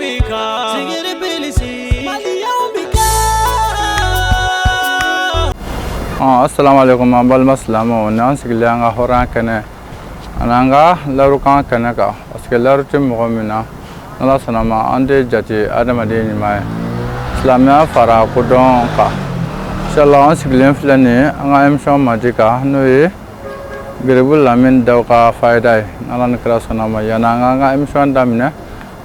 bɛ ka sigiri bilisi Maliɲɛnw bɛ ka. Assalamu alaikum, an balima silamɛw. Ni an sigilen an ka hɔrɔnya kɛnɛ ani an ka larukan kɛnɛ kan, parce que laru tɛ mɔgɔ min na, n'Ala sɔnna ma, an tɛ jate adamaden ɲuman ye. Silamɛya fara kodɔn kan, inshallah. An sigilen filɛ nin ye an ka émission mandi kan, n'o ye Geribu Lamini Daw ka fayida ye, n'Ala ni kira sɔnna ma. Yanni an k'an ka émission daminɛ,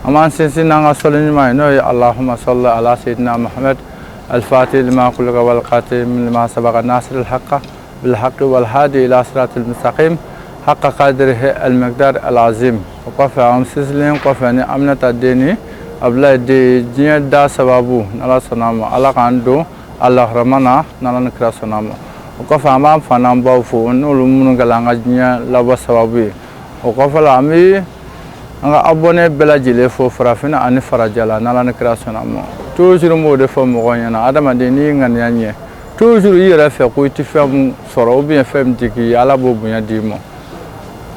an b'an sinsin n'an ka sɔli ɲuman ye, n'o ye Allahumma salli ala sayyidina Muhammad al-fatih lima kulika wal khatim lima sabaqa nasir al-haqqa bil haqqi wal hadi ila siratil mustaqim haqqa qadrihi al-miqdar al-azim. O kɔfɛ, an sinsinlen kɔfɛ ni Aminata den ni Abulayi den, diɲɛ da sababu, n'Ala sɔnna ma, Ala k'an don a lahɔrɔma na, n'Ala ni kira sɔnna ma. O kɔfɛ, an b'an fa n'an baw fo, n'olu minnu kɛla an ka diɲɛ labɔ sababu ye. O kɔfɛ la, an bɛ an ka abonné bɛɛ lajɛlen fo, farafinna ani farajɛla, n'Ala ni kira sɔnna ma. Toujours n b'o de fɔ mɔgɔw ɲɛna: adamaden, n'i ŋaniya ɲɛ, toujours i yɛrɛ fɛ ko i tɛ fɛn min sɔrɔ ou bien fɛn min tɛ k'i ye, Ala b'o bonya d'i ma,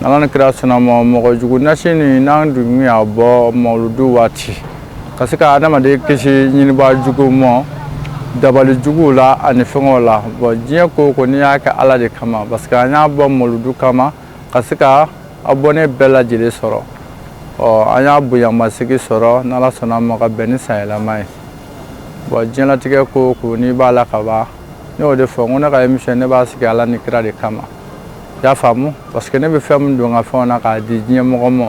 n'Ala ni kira sɔnna ma. Mɔgɔ jugu nasi nin, n'an dun y'a bɔ mawuludu waati, ka se ka adamaden kisi ɲinibaa jugu ma, dabali juguw la ani fɛngɛw la. Bon, diɲɛ ko o ko, n'i y'a kɛ Ala de kama, parce que an y'a bɔ mawuludu kama ka se ka abonné bɛɛ lajɛlen sɔrɔ. Ɔ, an y'a bonyamasegi sɔrɔ, n'Ala sɔnna ma, ka bɛn ni sanyɛlɛma ye. Bon, diɲɛlatigɛ ko o ko, n'i b'a la ka ban, ne y'o de fɔ n ko ne ka émission, ne b'a sigi Ala ni kira de kama, i y'a faamu? Parce que ne bɛ fɛn min don n ka fɛnw na k'a di diɲɛ mɔgɔ ma,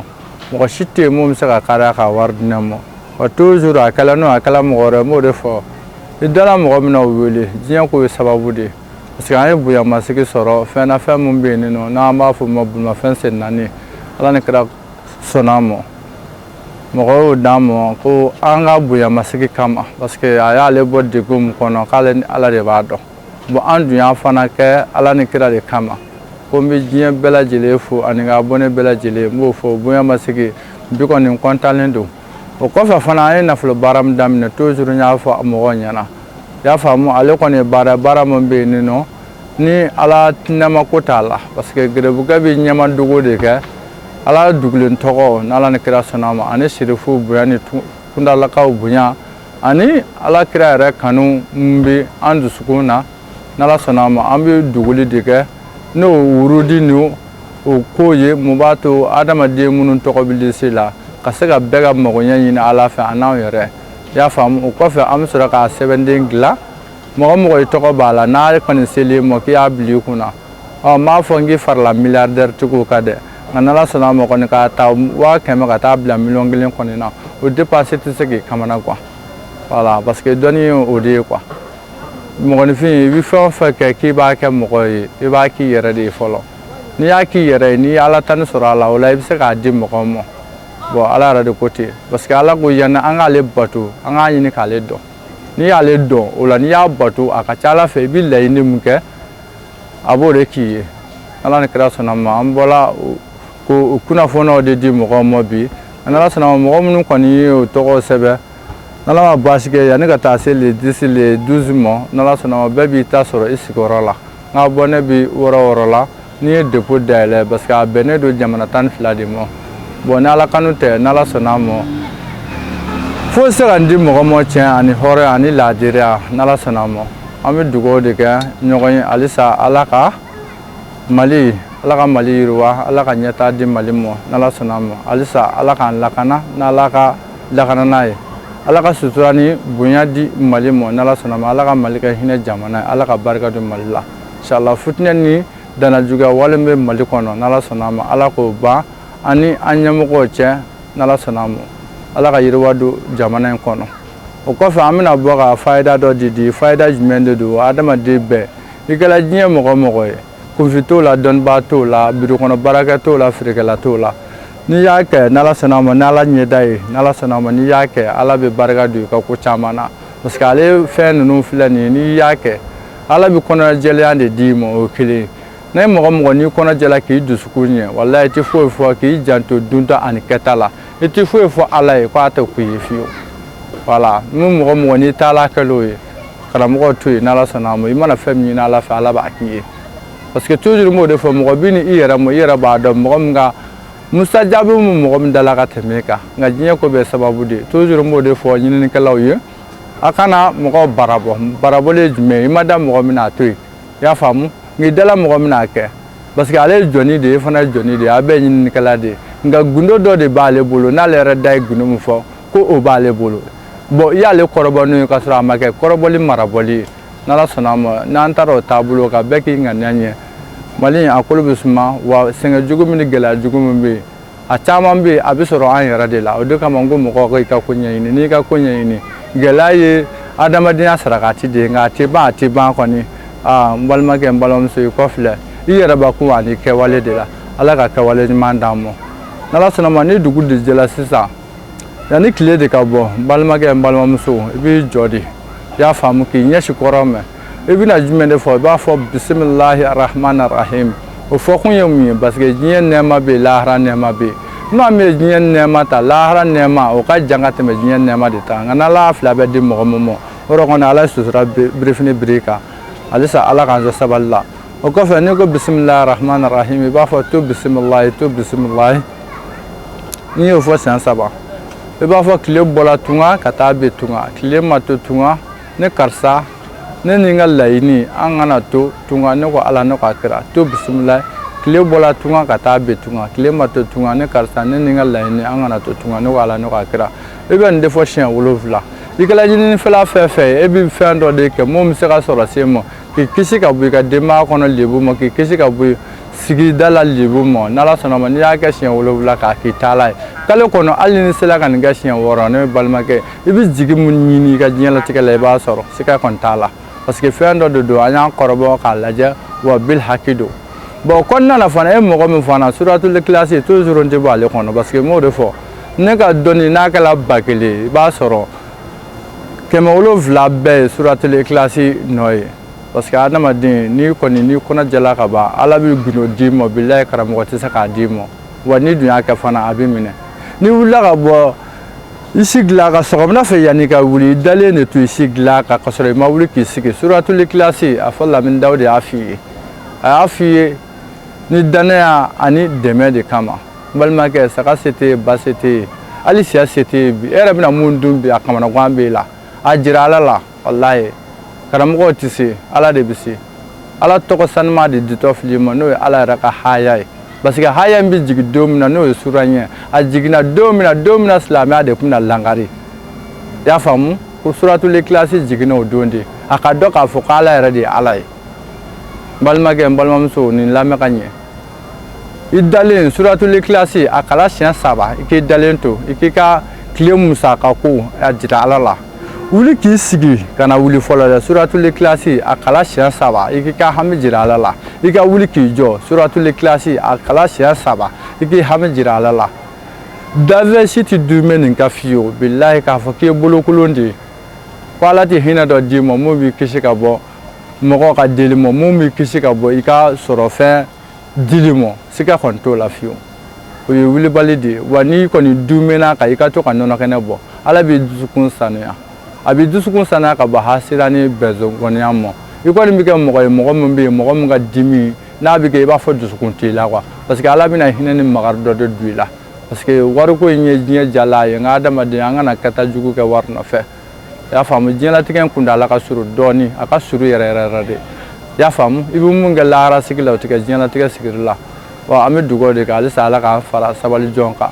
mɔgɔ si tɛ yen mun bɛ se ka kariya ka wari di ne ma. Wa toujours, a kɛla n'o, a kɛla mɔgɔ wɛrɛ, n b'o de fɔ: i dala mɔgɔ min na, o wele. Diɲɛ ko ye sababu de ye, parce que an ye bonyamasegi sɔrɔ fɛn na, fɛn min bɛ yen nɔ, n'an b'a fɔ o ma bolimafɛn sen naani. Ala ni kira sɔnna a ma, mɔgɔ y'o d'an ma ko an ka bonyamasegi kama, parce que a y'ale bɔ degun min kɔnɔ, k'ale ni Ala de b'a dɔn. Bon, an dun y'a fana kɛ Ala ni kira de kama. Ko n bɛ diɲɛ bɛɛ lajɛlen fo ani ka abonné bɛɛ lajɛlen, n b'o fɔ bonyamasegi. Bi kɔni, n kɔntanlen don. O kɔfɛ fana, an ye nafolo baara min daminɛ, toujours n y'a fɔ mɔgɔw ɲɛna, i y'a faamu? Ale kɔni ye baara, baara min bɛ yen nɔ, ni Ala nɛma ko t'a la, parce que gerebukɛ bɛ ɲɛma dogo de kɛ. Ala dugulen tɔgɔ, n'Ala ni kira sɔnna ma, ani sirifu bonya ni kundalakaw bonya ani Ala kira yɛrɛ kanu min bɛ an dusukun na, n'Ala sɔnna ma, an bɛ duguli de kɛ n'o wurudi ni o ko ye. Mun b'a to adamaden minnu tɔgɔ bɛ lisi la ka se ka bɛɛ ka magoɲɛ ɲini Ala fɛ a n'anw yɛrɛ, i y'a faamu? O kɔfɛ, an bɛ sɔrɔ k'a sɛbɛnden dilan. Mɔgɔ mɔgɔ i tɔgɔ b'a la, n'a kɔni sel'i ma k'i y'a bila i kunna, ɔ, n b'a fɔ n k'i farala milliardaire tigiw kan dɛ. Nka n'Ala sɔnna a ma kɔni, k'a ta 100 000 ka taa bila miliyɔn 1 kɔni na, o dépense tɛ se k'i kamana gan. Voilà, parce que dɔnni ye o de ye quoi. Mɔgɔninfin, i bɛ fɛn o fɛn kɛ k'i b'a kɛ mɔgɔ ye, i b'a k'i yɛrɛ de ye fɔlɔ. N'i y'a k'i yɛrɛ ye, n'i ye Ala tani sɔrɔ a la, o la i bɛ se k'a di mɔgɔw ma. Bon, Ala yɛrɛ de ko ten, parce que Ala ko yanni an k'ale bato, an k'a ɲini k'ale dɔn. N'i y'ale dɔn, o la n'i y'a bato, a ka ca Ala fɛ, i bɛ laɲini min kɛ, a b'o de k'i ye, Ala ni kira sɔnna ma. An bɔla k'o kunnafoniyaw de di mɔgɔw ma bi. N'Ala sɔnna ma, mɔgɔ minnu kɔni ye o tɔgɔ sɛbɛn, n'Ala ma baasi kɛ, yanni ka taa se le 10, le 12 ma, n'Ala sɔnna ma, bɛɛ b'i ta sɔrɔ i sigiyɔrɔ la. N ka bɔ ne bi wɔɔrɔ wɔɔrɔ la, n'i ye dépôt dayɛlɛ, parce que a bɛnnen don jamana 12 de ma. Bon, ni Ala kanu tɛ, n'Ala sɔnna a ma, fo se ka n di mɔgɔ ma tiɲɛ ani hɔrɔnya ani laadiriya, n'Ala sɔnna a ma. An bɛ dugawu de kɛ ɲɔgɔn ye halisa: Ala ka Mali, Ala ka Mali yiriwa, Ala ka ɲɛtaa di Mali ma, n'Ala sɔnna a ma. Halisa Ala k'an lakana, n'Ala ka lakana n'a ye, Ala ka sutura ni bonya di Mali ma, n'Ala sɔnna ma. Ala ka Mali kɛ hinɛ jamana ye, Ala ka barika don Mali la, inshallah. Futinɛ ni danajuguya wale bɛ Mali kɔnɔ, n'Ala sɔnna a ma, Ala k'o ban ani an ɲɛmɔgɔw cɛ, n'Ala sɔnna a ma. Ala ka yiriwa don jamana in kɔnɔ. O kɔfɛ, an bɛna bɔ ka fayida dɔ di. Fayida jumɛn de don? Adamaden bɛɛ, i kɛra diɲɛ mɔgɔ mɔgɔ ye, kunfin t'o la, dɔnnibaa t'o la, biro kɔnɔ baarakɛ t'o la, feerekɛla t'o la, n'i y'a kɛ, n'Ala sɔnna a ma, n'Ala ɲɛda ye, n'Ala sɔnna a ma, n'i y'a kɛ, Ala bɛ barika don i ka ko caman na, parce que ale fɛn ninnu filɛ nin ye, n'i y'a kɛ, Ala bɛ kɔnɔjɛlenya de d'i ma. O ye kelen ye. Ne mɔgɔ mɔgɔ, n'i kɔnɔ jɛla k'i dusukun ɲɛ, walahi, i tɛ foyi fɔ k'i janto dunta ani kɛta la, i tɛ foyi fɔ Ala ye k'a tɛ k'u ye fiyewu. Voilà, ni mɔgɔ mɔgɔ n'i taala kɛ ye, karamɔgɔ to yen, n'Ala sɔnna a ma, i mana fɛn min ɲini Ala fɛ, Ala b'a k'i ye. Parce que toujours n b'o de fɔ: mɔgɔ bi ni i yɛrɛ ma, i yɛrɛ b'a dɔn mɔgɔ min ka Mustajabu min mɔgɔ min dala ka tɛmɛ e kan, nka diɲɛ ko bɛɛ sababu de ye. Toujours n b'o de fɔ ɲininikɛlaw ye, a kana mɔgɔw barabɔ. Barabɔli ye jumɛn ye? I ma da mɔgɔ min na, a to yen, i y'a faamu? Nka i dala mɔgɔ min na, a kɛ, parce que ale ye jɔnni de ye, e fana ye jɔnni de ye, a bɛɛ ye ɲininikɛla de ye. Nka gundo dɔ de b'ale bolo, n'ale yɛrɛ da ye gundo min fɔ ko o b'ale bolo. Bon, i y'ale kɔrɔbɔ n'o ye k'a sɔrɔ a ma kɛ kɔrɔbɔli marabɔli ye. N'Ala sɔnna a ma, n'an taara o taabolo kan, bɛɛ k'i ŋaniya ɲɛ, Mali a kolo bɛ suma. Wa sɛgɛn jugu min ni gɛlɛya jugu min bɛ yen, a caman bɛ yen, a bɛ sɔrɔ an yɛrɛ de la. O de kama n ko mɔgɔw k'i ka ko ɲɛɲini. N'i ka ko ɲɛɲini, gɛlɛya ye adamadenya sarakati de ye, nka a tɛ ban, a tɛ ban kɔni. Aa, n balimakɛ, n balimamuso, i kɔfilɛ i yɛrɛbakun ani kɛwale de la. Ala ka kɛwale ɲuman d'an ma. N'Ala sɔnna ma, ni dugu de jɛla sisan, yanni tile de ka bɔ, n balimakɛ, n balimamuso, i b'i jɔ de, i y'a faamu, k'i ɲɛsin kɔrɔn ma. I bɛna jumɛn de fɔ? I b'a fɔ bisimilahi arahmani rahim. O fɔkun ye mun ye? Parce que diɲɛ nɛɛma bɛ yen, lahara nɛɛma bɛ yen. Maa min ye diɲɛ nɛɛma ta, lahara nɛɛma o ka jan ka tɛmɛ diɲɛ nɛɛma de ta. Nka n'Ala fila bɛɛ di mɔgɔ min ma, o yɔrɔ kɔni, Ala ye sutura birifini biri kan. Halisa Ala k'an sɔn sabali la. O kɔfɛ, n'i ko bisimilahi arahmani rahim, i b'a fɔ to bisimilahi, to bisimilahi. N'i y'o fɔ siɲɛ saba, i b'a fɔ tile bɔla tunga ka taa bin tunga, tile ma to tunga, ne karisa, ne ni n ka laɲini, an kana to tunga. Ne ko Ala, ne ko a kira, to bisimila. Tile bɔla tunga ka taa bin tunga, tile ma to tunga, ne karisa, ne ni n ka laɲini, an kana to tunga. Ne ko Ala, ne ko a kira. I bɛ nin de fɔ siɲɛ 7. I kɛla ɲininifɛla fɛn fɛn ye, e bɛ fɛn dɔ de kɛ mun bɛ se ka sɔrɔ se ma, k'i kisi ka bɔ i ka denbaya kɔnɔ lebu ma, k'i kisi ka bɔ sigida la lebu ma. N'Ala sɔnna ma, n'i y'a kɛ siɲɛ 7 k'a k'i taala ye kalo kɔnɔ, hali ni sera ka nin kɛ siɲɛ 6, ne balimakɛ, i bɛ jigi mun ɲini i ka diɲɛlatigɛ la, i b'a sɔrɔ, siga kɔni t'a la. Parce que fɛn dɔ de don, an y'an kɔrɔbɔ k'a lajɛ, wa bil haki don. Bon, kɔnɔna na fana, e mɔgɔ min fana suratul ikilasi, toujours n tɛ bɔ ale kɔnɔ, parce que n b'o de fɔ, ne ka dɔnni n'a kɛla 1000, i b'a sɔrɔ 700 bɛɛ ye suratul ikilasi nɔ ye. Parce que adamaden, n'i kɔni n'i kɔnɔ jɛla ka ban, Ala bɛ gundo d'i ma, bilayi, karamɔgɔ tɛ se k'a d'i ma. Wa n'i dun y'a kɛ fana, a bɛ minɛ. N'i wulila ka bɔ i si dilan ka sɔgɔmada fɛ, yanni ka wuli, i dalen de to i si dilan kan ka sɔrɔ i ma wuli k'i sigi, suratul ikilasi, a fɔ Lamini Dawuda y'a f'i ye, a y'a f'i ye ni danaya ani dɛmɛ de kama. N balimakɛ, saga se tɛ ye, ba se tɛ ye, hali siya se tɛ ye bi. E yɛrɛ bɛna mun dun bi? A kamanagan b'e la, a jira Ala la. Walayi, karamɔgɔw tɛ se, Ala de bɛ se. Ala tɔgɔ sanuma de ditɔ fili ma, n'o ye Ala yɛrɛ ka haya ye. Parce que haya in bɛ jigin don min na, n'o ye sura ɲɛ, a jiginna don min na, don min na silamɛya de tun bɛna langari, i y'a faamu? Ko suratul ikilasi jiginna o don de, a ka dɔn k'a fɔ ko Ala yɛrɛ de ye Ala ye. N balimakɛ, n balimamuso, nin lamɛn ka ɲɛ. I dalen, suratul ikilasi a kala siɲɛ saba, i k'i dalen to, i k'i ka tile musaka ko a jira Ala la. Wuli k'i sigi, kana wuli fɔlɔ dɛ. Suratul ikilasi a kala siɲɛ saba, i k'i ka hami jira Ala la. I ka wuli k'i jɔ, suratul ikilasi a kala siɲɛ saba, i k'i hami jira Ala la. Dafɛn si tɛ dumɛ nin ka fiyewu, bilahi, k'a fɔ k'i ye bolokolon de ye, ko Ala tɛ hinɛ dɔ d'i ma mun b'i kisi ka bɔ mɔgɔw ka deli ma, mun b'i kisi ka bɔ i ka sɔrɔfɛn dili ma, siga kɔni t'o la fiyewu. O ye wulibali de ye. Wa n'i kɔni dumɛna ka i ka to ka nɔnɔ kɛnɛ bɔ, Ala b'i dusukun sanuya, a b'i dusukun sanuya ka bɔ hasira ni bɛnzɔngɔniya ma. I kɔni bɛ kɛ mɔgɔ ye, mɔgɔ min bɛ yen, mɔgɔ min ka dimi n'a bɛ kɛ i b'a fɔ dusukun t'i la quoi. Parce que Ala bɛna hinɛ ni makari dɔ de don i la. Parce que wariko in ye diɲɛ jala ye, nka adamaden, an kana kɛta jugu kɛ wari nɔfɛ, i y'a faamu? Diɲɛlatigɛ in kuntaala ka surun dɔɔni, a ka surun yɛrɛ yɛrɛ yɛrɛ de, i y'a faamu? I bɛ mun kɛ lahara sigi la, o tɛ kɛ diɲɛlatigɛ sigili la. Wa an bɛ dugawu de kɛ halisa, Ala k'an fara sabali jɔn kan.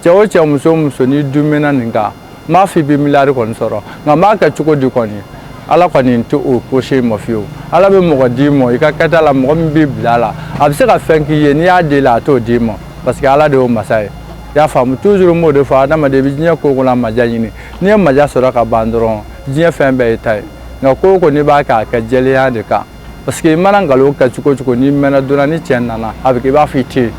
Cɛ o cɛ, muso o muso, n'i dumɛna nin kan, n m'a fɔ i bɛ miliyari kɔni sɔrɔ, nka n b'a kɛ cogo di kɔni, Ala kɔni tɛ o poche ma fiyewu. Ala bɛ mɔgɔ d'i ma i ka kɛta la, mɔgɔ min b'i bila a la, a bɛ se ka fɛn k'i ye, n'i y'a deli a t'o d'i ma, parce que Ala de y'o masa ye, i y'a faamu? Toujours n b'o de fɔ, adamaden, i bɛ diɲɛ ko o ko la, maja ɲini. N'i ye maja sɔrɔ ka ban dɔrɔn, diɲɛ fɛn bɛɛ y'i ta ye. Nka ko o ko n'i b'a kɛ, a kɛ jɛlenya de kan. Parce que i mana nkalon kɛ cogo o cogo, n'i mɛnna donna ni cɛ nana, a bɛ kɛ i b'a fɔ i tɛ yen,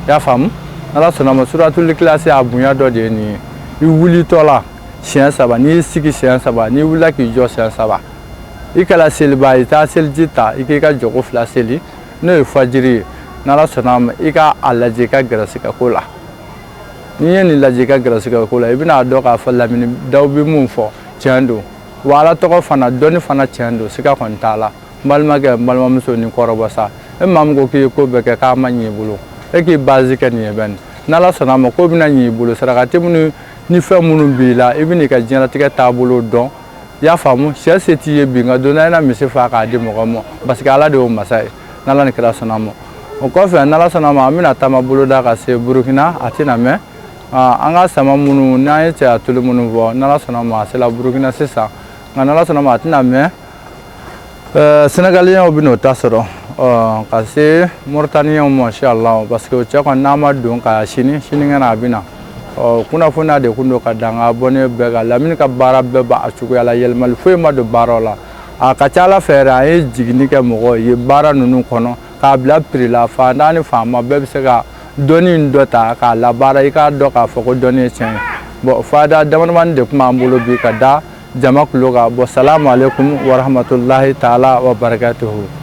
i y'a faamu? Ala sɔnna ma, suratul ikilasi a bonya dɔ de ye nin ye. I wulitɔ la siɲɛ saba, n'i y'i sigi siɲɛ saba, n'i wulila k'i jɔ siɲɛ saba, i kɛra seliba ye, i taa seliji ta, i k'i ka jɔko fila seli, n'o ye fajiri ye. N'Ala sɔnna a ma, i ka a lajɛ i ka gɛrɛsɛgɛ ko la. N'i ye nin lajɛ i ka gɛrɛsɛgɛ ko la, i bɛna dɔn k'a fɔ Lamini Daw bɛ mun fɔ tiɲɛ don. Wa Ala tɔgɔ fana dɔnni fana tiɲɛ don, siga kɔni t'a la. N balimakɛ, n balimamuso, nin kɔrɔbɔ sa. E maa min ko k'i ye ko bɛɛ kɛ k'a ma ɲɛ i bolo, e k'i base kɛ nin ye bɛ nin. N'Ala sɔnna a ma, ko bɛna ɲɛ i bolo. Sarakati minnu ni fɛn minnu b'i la, i bɛn'i ka diɲɛlatigɛ taabolo dɔn. I y'a faamu? Sɛ se t'i ye bi, nka don dɔ i na misi fa k'a di mɔgɔ ma, parce que Ala de y'o masa ye. N'Ala ni kira sɔnna a ma, o kɔfɛ, n'Ala sɔnna a ma, an bɛna taama boloda ka se Burukina. A tɛna mɛn. An ka sama minnu n'an ye cɛya tulu minnu fɔ, n'Ala sɔnna a ma, a sera Burukina sisan. Nka n'Ala sɔnna a ma, a tɛna mɛn, Sénégaliyɛnw bɛn'o ta sɔrɔ ka se Moritaniyɛnw ma, inshallah, parce que o cɛ kɔni, n'a ma don ka sini sinikɛnɛ, a bɛ na. Ɔ kunnafoniya de kun don ka dan ka abonné bɛɛ kan. Lamini ka baara bɛɛ b'a cogoya la, yɛlɛmali foyi ma don baaraw la. A ka ca Ala fɛ yɛrɛ, an ye jiginni kɛ mɔgɔw ye baara ninnu kɔnɔ k'a bila prix la. Faantan ni faama bɛɛ bɛ se ka dɔnni in dɔ ta k'a labaara. I k'a dɔn k'a fɔ ko dɔnni ye tiɲɛ ye. Bon, fayida damadamani de tun b'an bolo bi ka da jama kulo kan. Bon, salamu aleykum warahmatulahi taala wa barakatuhu.